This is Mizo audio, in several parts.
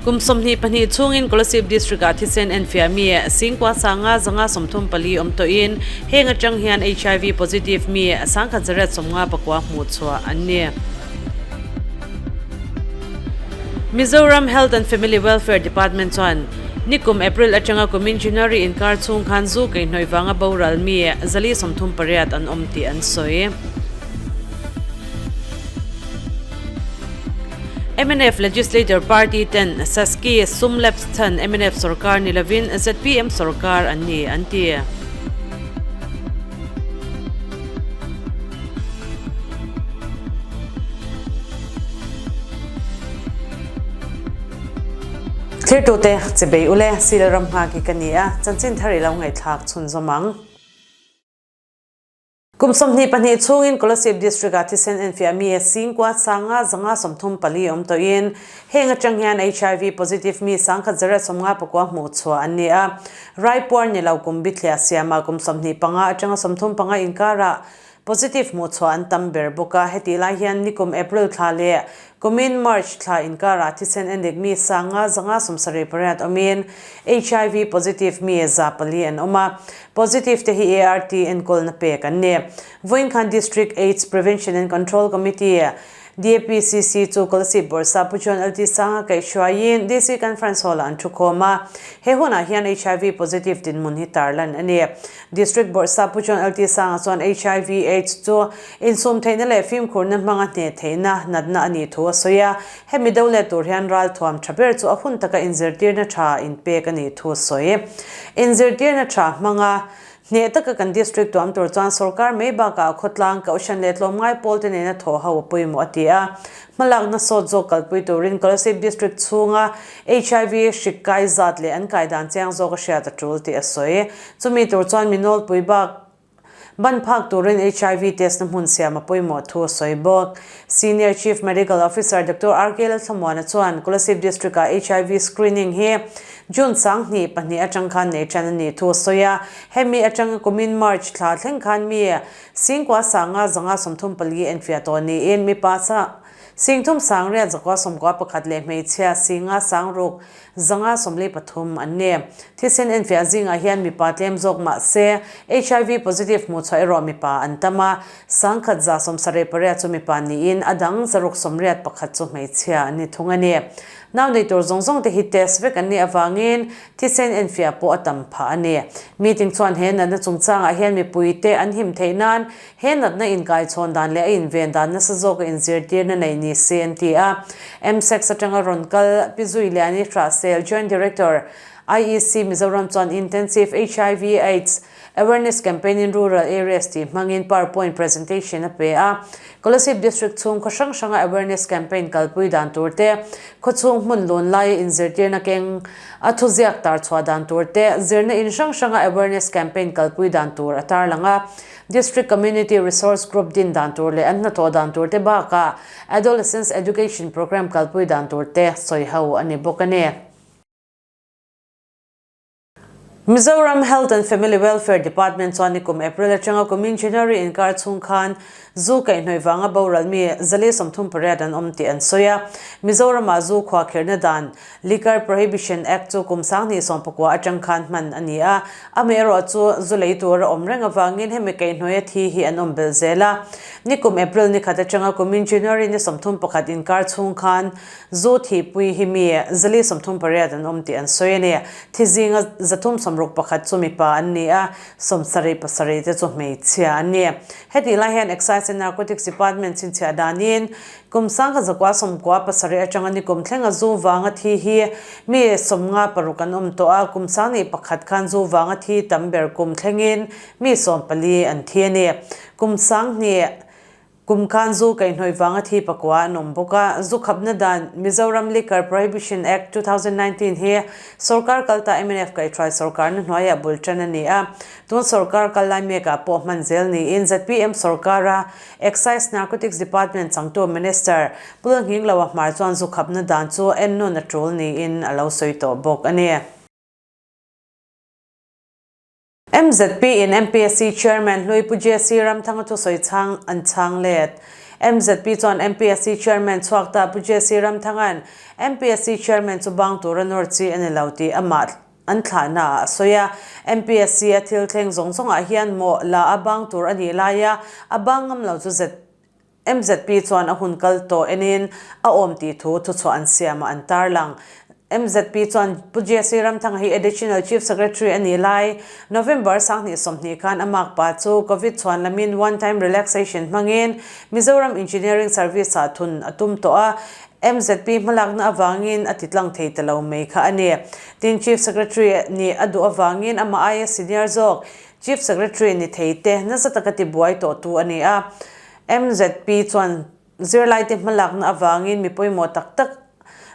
Kum 22 chhungin Kolasib District-ah thisen enfiah mi Singkua Sanga 534 awm tawhin heng atang hian HIV positive mi 1159 hmuh chhuah an ni. Mizoram Health and Family Welfare Department chuan nikum April atanga kumin January inkar chhung khan zu keihnawih vanga boral mi 438 an awm tih an sawi. Mnf Legislature Party ten Saski sum lapse chhan mnf sorkar ni lovin zpm sorkar an ni an ti. Thirtute chibei ule sil ram nghak hi ka ni a, chanchin thar i lo ngaihthlak chhunzawm ang. Kum 22 chhungin Kolasib District-ah thisen enfiah mi Singkua Sanga 534 awm tawhin heng atang hian HIV positive mi 1159 hmuh chhuah an ni a. Raipuar ni lo kum bithliah siamah kum 25 atanga 35 inkarah positive hmuh chhuah an tam ber bawk a. Hetih lai hian nikum April thla leh Kumin March thla inkarah thisen endik mi sanga 578 awmin HIV positive mi 4 an awm a. Positive te hi ART enkawlna pek an ni. Vawiin khan District AIDS Prevention and Control Committee, DAPCC, chu Kolasib Bawrhsa Pu John LT Sanga kaihhruaiin DC Conference Hall-ah an thukhawm a. He hunah hian HIV positive dinhmun hi tarlan a ni. District Bawrhsa Pu John LT Sanga chuan HIV AIDS chu Insum theihna leh fimkhurna hmanga hneh theihna natna a nih thu a sawi a, hemi do leh tur hian ralthuam tha ber chu a hun taka inzirtirna tha inpek a nih thu a sawi. Inzirtirna tha hmanga hneh taka kan district tuam tur chuan sorkar mai bakah khawtlang, kohhran leh tlawmngai pawlte nena thawh ho a pawimawh a ti a. Hmalakna sawt zawk kalpui turin Kolasib District chhunga HIV hrik kai zat leh an kai dan chiang zawk a hriat a tul tih a sawi. Chumi tur chuan mi nawlpui bak Ban phak turin HIV test na hmun siam a pawimawh thu a sawi bawk. Senior Chief Medical Officer Doctor RK Lalthlamuana chuan Kolasib District-ah HIV screening hi June 22 atang khan nei tan a nih thu a sawi a. Hemi atanga kumin March thla thleng khan mi Singkua Sanga 534 enfiah tawh niin mipa Singthum Sangriat Zakua Sawmkua pakhat leh hmeichhia Singa Sangruk 543 an ni. Thisen enfiah zingah hian mipa tlem zawk mah se, HIV positive hmuh chhuah erawh mipa an tam a, 1178 chu mipa niin a dang 681 chu hmeichhia an ni thung a ni. Nau nei tur zawng zawng te hi test vek an nih avangin thisen enfiah pawh a tam phah a ni. Meeting chuan he natna chungchangah hian mipuite an him theih nan He natna inkaichhawn dan leh a inven dan nasa zawka inzirtirna nei ni se an ti a. MSEX atanga rawn kal Pi Zui Liani Hrahsel, Joint Director, IEC Mizoram chuan Intensive HIV Aids Awareness Campaign in Rural Areas tih hmangin powerpoint presentation a pe a. Kolasib District chhung khaw hrang hranga awareness campaign kalpui dan tur te, khaw chhung hmun lun laia inzirtirna keng a thuziak tar chhuah dan tur te, zirna in hrang hranga awareness campaign kalpui dan tur a tarlang a. District Community Resource Group din dan tur leh an hnathawh dan tur te bakah Adolescence Education Programme kalpui dan tur te sawi ho a ni bawk a ni. Mizoram Health and Family Welfare Department chuan nikum April atanga kumin January inkar chhung khan zu kaihhnawih vanga boral mi 438 an awm tih an sawi a. Mizoramah zu khuahkhirhna dan Liquor Prohibition Act chu kum 2019 atang khan hman a ni a, amaherawh chu zu lei tur a awm reng avangin hemi kaihhnuaia thi hi an awm belh zel a. Nikum April ni khat atanga kumin January ni 31 inkar chhung khan zu thihpui hi mi 438 an awm tih an sawi a ni. Thi zinga 361 chu mipa an ni a, 77 te chu hmeichhia an ni. Hetih lai hian Excise and Narcotics Department chhinchhiah danin Kum 1997 atanga nikum thlenga zu vanga thi hi mi 56 an awm tawh a, kum 21 khan zu vanga thi tam ber kum thlengin mi 14 an thi a ni. Kum 20 kum khan zu kaihhnawih vanga thi pakua an awm bawk a, zu khapna dan Mizoram Liquor Prohibition Act 2019 hi sorkar kalta mnf kaihhruai sorkarna hnuaiah bul tan a ni a, tun sorkar kal lai mekah pawh hman zel niin zpm sorkara Excise Narcotics Department changtu Minister Pu Lalnghingloa hmar chuan zu khapna dan chu ennawn a tul niin a lo sawi tawh bawk a ni. MZP in MPSC Chairman hlui Pu JC Ramthanga thusawi chhang an chhang let. MZP chuan MPSC Chairman chhuak ta Pu JC Ramthanga'n MPSC Chairman chu bang tura nawr chi a ni lo tih amah an thlahna ah a sawi a. MPSC a thil thleng zawng zawngah hian mawh la a bang tur a nih laia a bang ngam lo chu MZP chuan a hun kal tawh enin a awm tih thu thuchhuah an siamah an tarlang. MZP chuan Pu JC Ramthanga hi Additional Chief Secretary a nih lai November 2020 khan a makpa chu Covid chhuan lamin One Time Relaxation hmangin Mizoram Engineering Service ah thun a tum tawh a, MZP hmalakna avangin a titlang thei ta lo mai kha a ni. Tin, Chief Secretary nih a duh avangin amah aia senior zawk Chief Secretary ni thei te nasa taka tibuai tawhtu a ni a. MZP chuan zirlaite hmalakna avangin mi pawimawh tak tak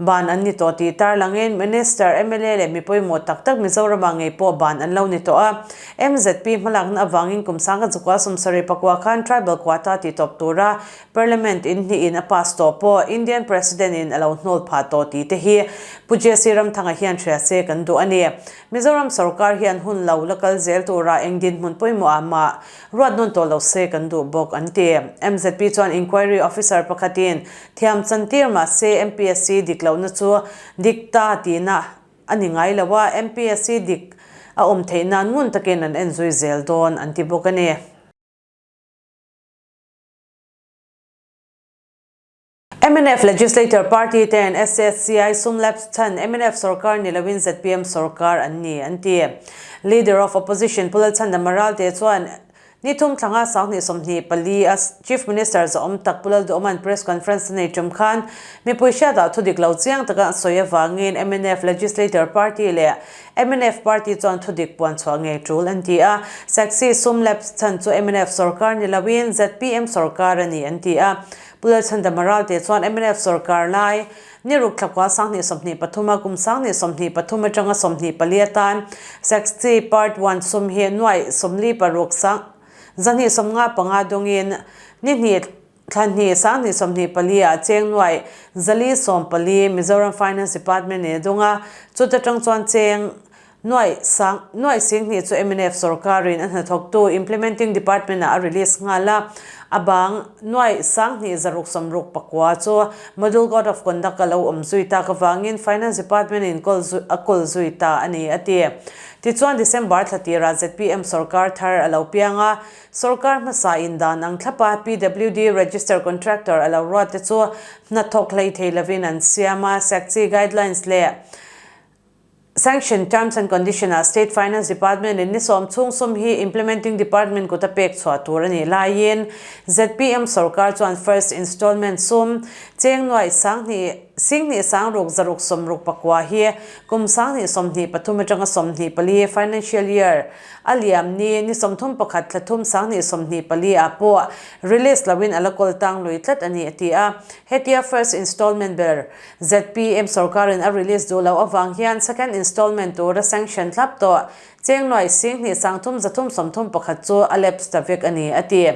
ban an ni tawh tih tarlangin Minister, mla leh mi pawimawh tak tak Mizoramah ngei pawh ban an lo ni tawh a. MZP hmalakna avangin kum sangkhat zakua sawmsarih pakua khan Tribal Quota tih tawp tura Parliament in hnihin a pass tawh pawh Indian President in a lo hnawl phah tawh tih te hi Pu JC Ramthanga hian hria se kan duh a ni. Mizoram sorkar hian hun lo la kal zel tura eng dinhmun pawimawh ah mah Ruat nawn tawh lo se kan duh bawk an ti. MZP chuan Inquiry Officer pakhatin thiam chantir mah se MPSC dik lohna chu dik ta tihna a ni ngai lo a, MPSC dik a awm theih nan ngun takin an en zui zel dawn an ti bawk a ni. Mnf Legislature Party ten SSCI sum lapse chhan mnf sorkar ni loin zpm sorkar an ni an ti. Leader of Opposition Pu Lalchhandama Ralte chuan ni thum thlanga 2024 a Chief Minister zawhawm tak Pu Lalduhawma'n press conference a nei tum khan mipui hriatah thudik lo chiang taka a sawi avangin mnf Legislature Party leh mnf Party chuan thudik puan chhuah ngei tul an ti a. Saxi sum lapse chhan chu mnf sorkar ni loin zpm sorkar a ni an ti a. Pu Lalchhandama Ralte chuan mnf sorkar lai ni ruk thlakua 2023 a kum 2023 atanga 24 atan Saxi Part One sum hi nuaih 46 sang 255 dawngin ni hnih thla hnih 2024 ah cheng nuaih 414 Mizoram Finance Department in a dawng a, chuta tang chuan cheng Nuaih sang, nuaih 2000 chu mnf sorkarin a hnathawktu Implementing Department ah a release nghal a, a bang nuaih 2669 chu Model Code of Conduct a lo awm zui tak avangin Finance Department in kawl zui a kawl zui ta a ni a ti. Tichuan December thla tirah zpm sorkar thar a lo piang a, sorkar hmasa in dan ang thlapa PWD Register Contractor a lo ruat te chu hnathawk hlei thei lovin an siam a, SACCI guidelines leh Sanction Terms and Condition ah State Finance Department in ni sawm chhung sum hi Implementing Department kut a pek chhuah tur a nih laiin zpm sorkar chuan First Installment sum cheng nuaih 2000 20 sangruk zaruk sawmruk pakua hi kum 2023 atanga 24 Financial Year a liam ni ni 31 thla thum 2024 ah pawh release loin a la kawl tang lui tlat a ni a ti a. Hetia First Installment ber Zpm sorkarin a release duh loh avang hian second installment tura sanction thlap tawh cheng nuaih 20 sang thum 300 31 chu a lapse ta vek a ni, a ti.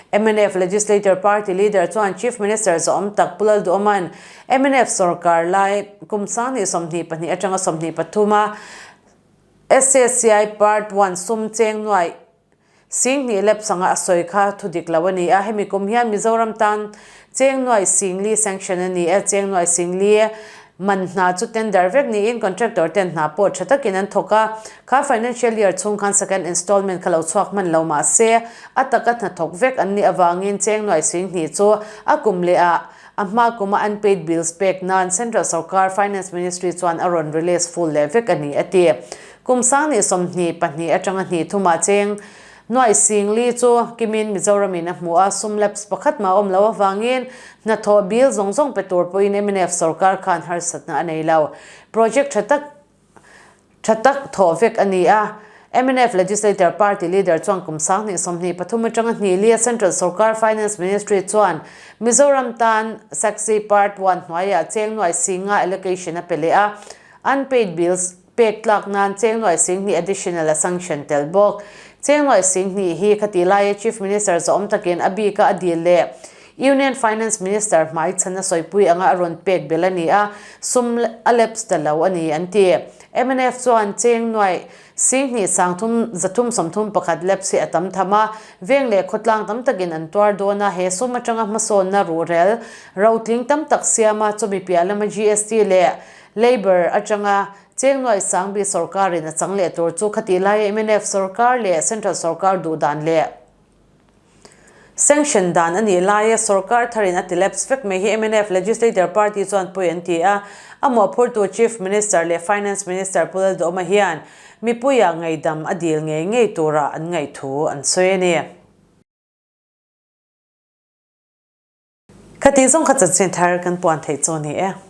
Mnf Legislature Party leader chuan Chief Minister zawhawm tak Pu Lalduhawma'n mnf sorkar lai kum 2022 atanga 23 a SSCI Part One sum cheng nuaih 2000 lep sanga a sawi kha thu dik lo a ni a, hemi kum hian Mizoram tan cheng nuaih 40 sanction a ni a, cheng nuaih 40 man hna chu tender vek niin contractor ten hna pawh tha takin an thawk a, kha financial year chhung khan second installment kha lo chhuak hman lo mah se a taka hna thawk vek an nih avangin cheng nuaih 2000 chu a kum leh ah a hma kuma unpaid bills pek nan Central Sarkar Finance Ministry chuan a rawn release full leh vek a ni a ti. Kum 2022 atanga hnih thumah cheng nuaih 40 chu kimin Mizoramin a hmu a, sum lapse pakhat mah awm lo avangin hnathawh bill zawng zawng pe tur pawhin mnf sorkar khan harsatna a nei lo. Project tha tak tha tak thawh vek a ni a. Mnf Legislature Party Leader chuan kum 2023 atanga hnih lia Central Sorkar Finance Ministry chuan Mizoram tan Saxi Part One hnuaiah cheng nuaih 50 allocation a pe leh a, unpaid bills Pek tlak nan cheng nuaih 2000 additional a sanction tel bawk. Cheng nuaih 2000 hi khati laia Chief Minister zawhawm takin a bika a dil leh Union Finance Minister hmai chhan a sawipui anga a rawn pek bel a ni a, sum a lapse ta lo a ni an ti. Mnf chuan cheng nuaih 20 30 331 lapse hi a tam tham a, veng leh khawtlang tam takin an tuar dawn a, he sum atanga hmasawnna ruhrel rotling tam tak siama chumi piah lama GST leh Labour atanga cheng nuaih sangbi sorkarin a chang leh tur chu khatih laia mnf sorkar leh Central sorkar duh dan leh Sanction dan a nih laia sorkar tharin a ti lapse vek mai hi mnf Legislature Party chuan pawi an ti a, a mawhphurtu Chief Minister leh Finance Minister Pu Lalduhoma hian mipuia ngaidam a dil ngei ngei tura an ngaih thu an sawi a ni. Khati zawng kha chanchin thar kan puan theih chu a ni e.